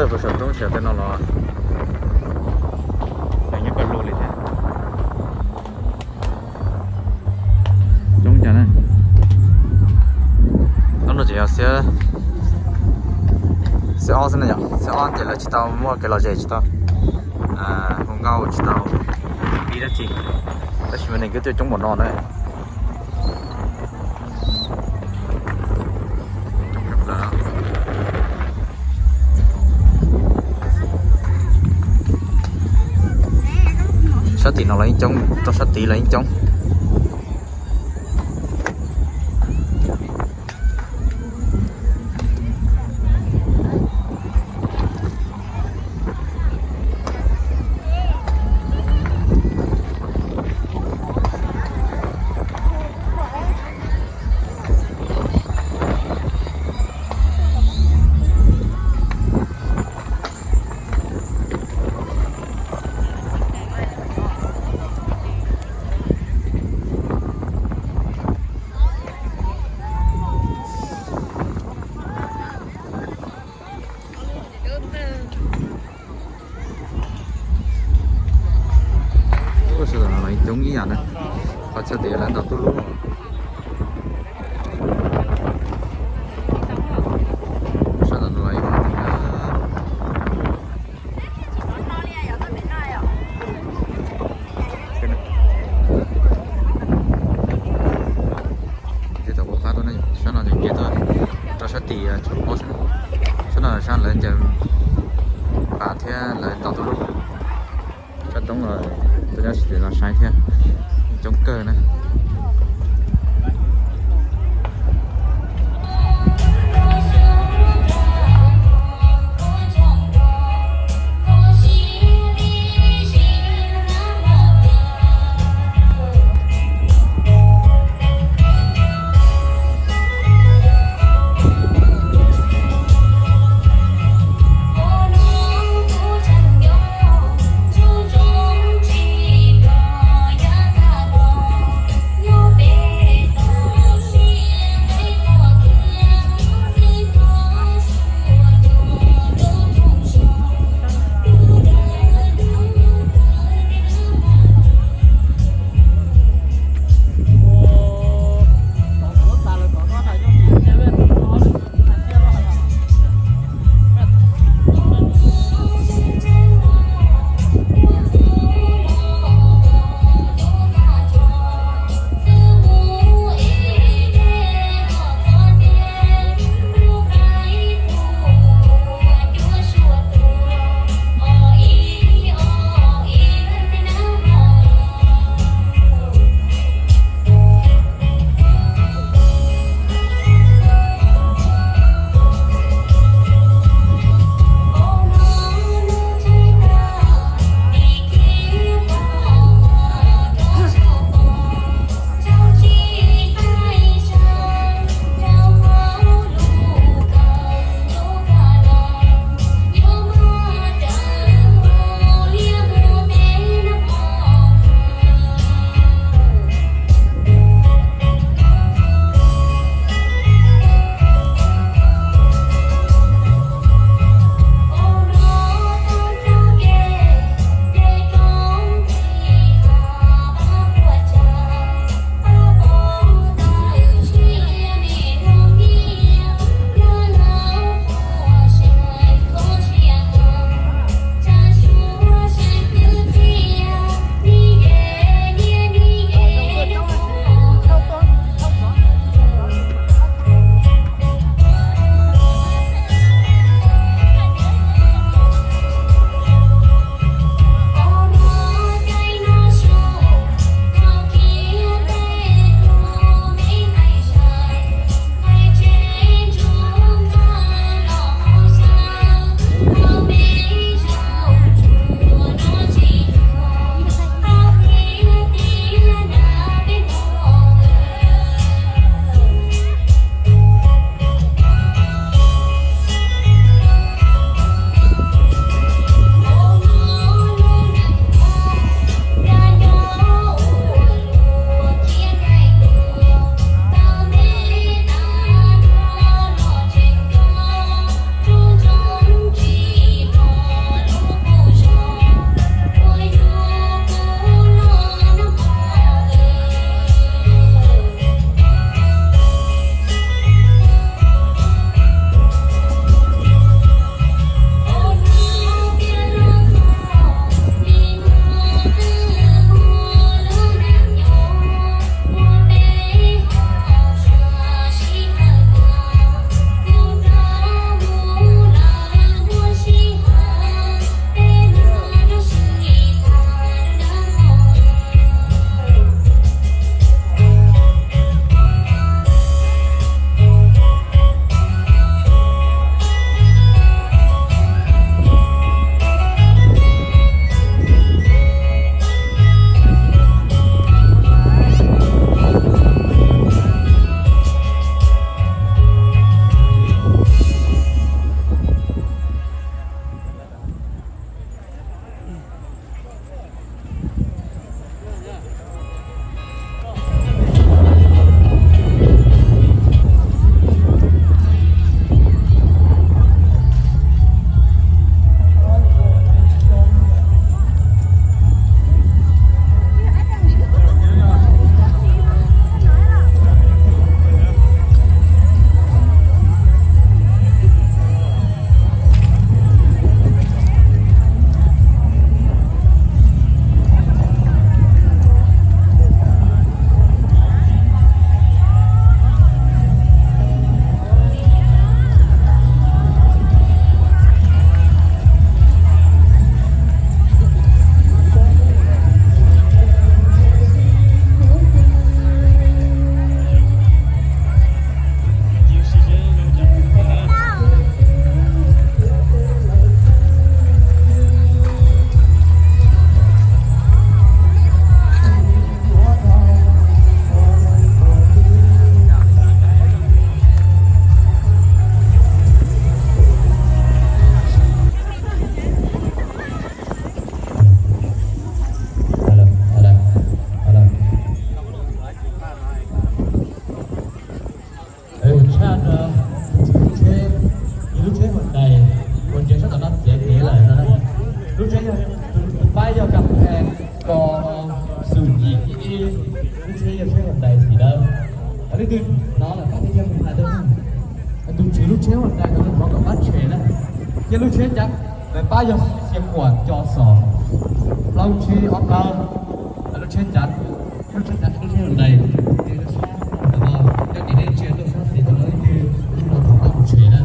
Puag saum roob sawv tej no los nws nyob kaj lug li thiab. Coob cas na. Hnub no ces yog xiab, xiab ob xwb na yom, xiab ob ces lawv tsis tau muaj kev lom zem, tsis tau hu nkauj, tsis tau pib dab tsi, tab sis mas neeg kuj coob npaum no na. Sab tim no los yeej coob, rau sab tid los yeej coob. Sab tim no los coob ib yam na, qhov chaw tias lawv ntaus tuj lub. Sab tim no los ib yam na. Sab no ces nce tuaj rau sab tim tshav pob xwb. Sab no sab lawv ncaws pam thiab lawv ntaus tuj lub. Sab roob los tuaj nyob sab tim los saib thiab, coob kawg na. Tsheb Hyundai uas nres sab tom no txiav kev lawm no. Lub tsheb yog, tus pab yog Kam Phe ko xum yim ib, lub tsheb yog tsheb Hyundai xim dawb. Leej twg hnov lawm pab thiaj mus hais rau tus tswv lub tsheb Hyundai no thov kom pab tshem na. Thiab lub tsheb cav pab yog Xia Khuam Co Xos, plaub tsib ob plaub. Lub tsheb cav, lub tsheb cav, lub tsheb Hyundai, cov tim nej ntsia tuaj sab xis tau leej twg lub no thov pab mus tshem na.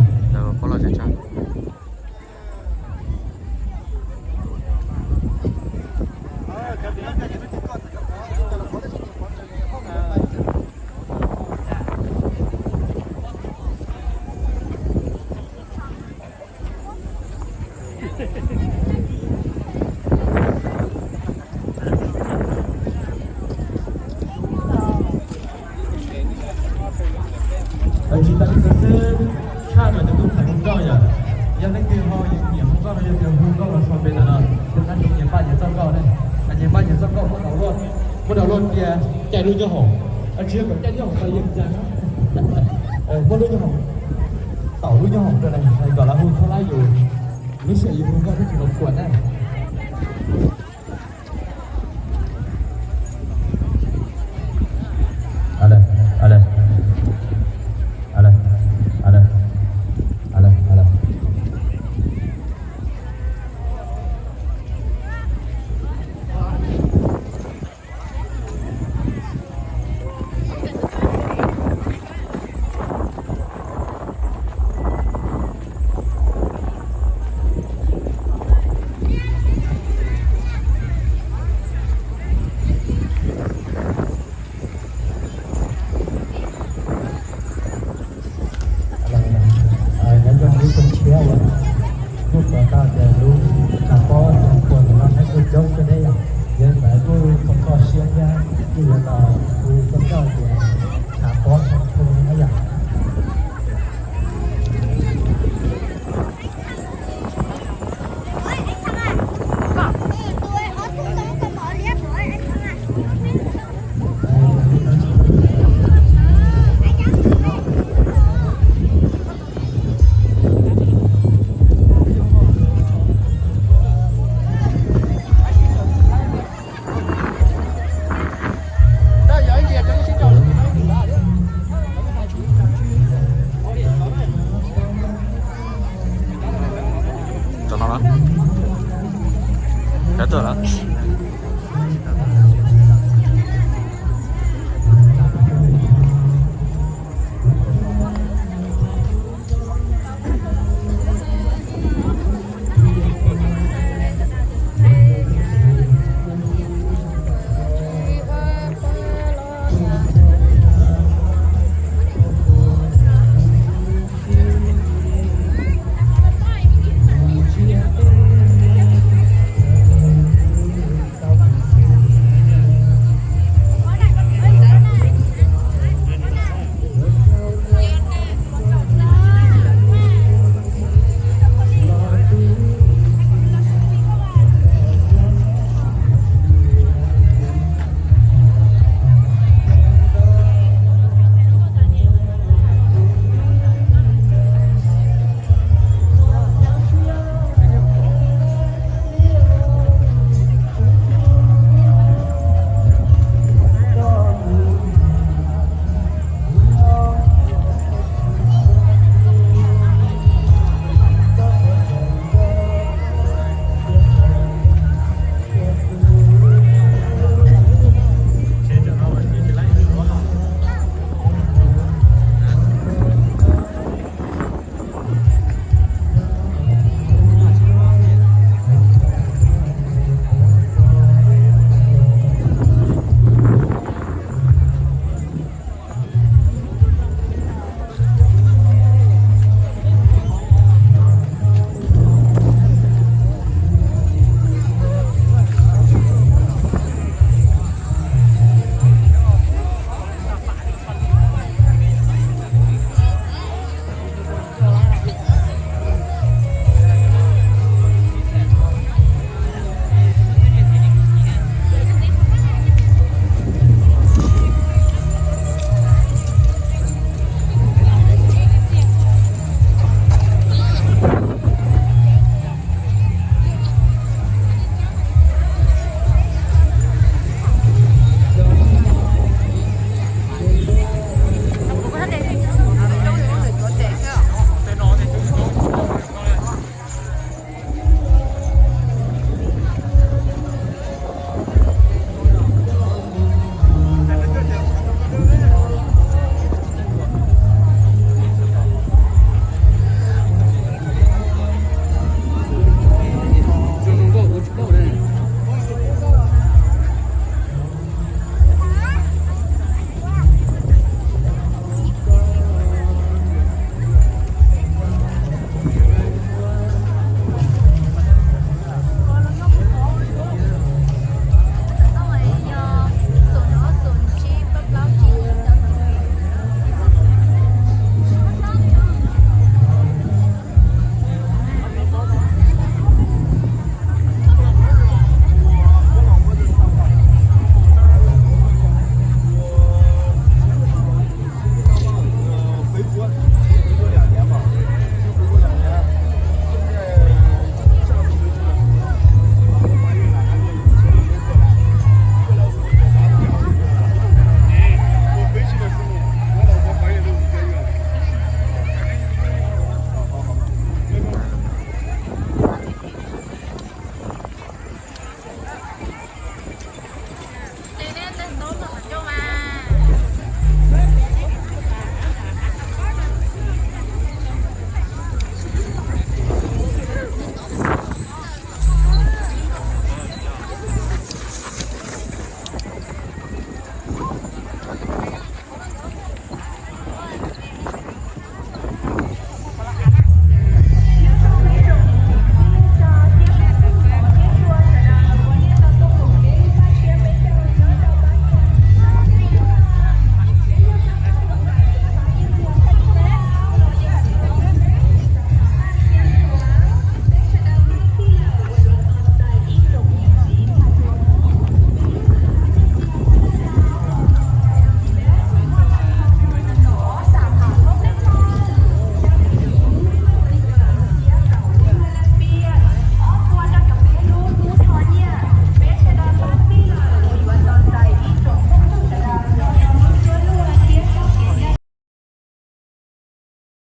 Tsis tas li ntawd xwb, tshaj mas cov tub txhais hu nkauj yom, yog leej twg ho nyiam hu nkauj no yog tias hu nkauj los sau npe ntawm no, tus qab tseem nyiam paj nyiam txoj nkauj ne, nyiam paj nyiam txoj nkauj muab download, muab download tias caij lub nyob hoom, tsis yog kom caij nyob hoom tau yeej cas, muab lub nyob hoom, tau lub nyob hoom rau na, kom lawv hu txhob lab yus, lub sij hawm yus hu nkauj tub tsis los kuam na. Nyob zoo lub xyoo tshiab uas kuj pom tau tias lub tshav pob xyoo pua no neb kuj coob kawg thiab yom, yog ntawd kuj txog koj siab thiab kuj yuav los hu koj nkauj tias tshav pob xyoo pua no yom. Cov no na, cov tuaj lawm.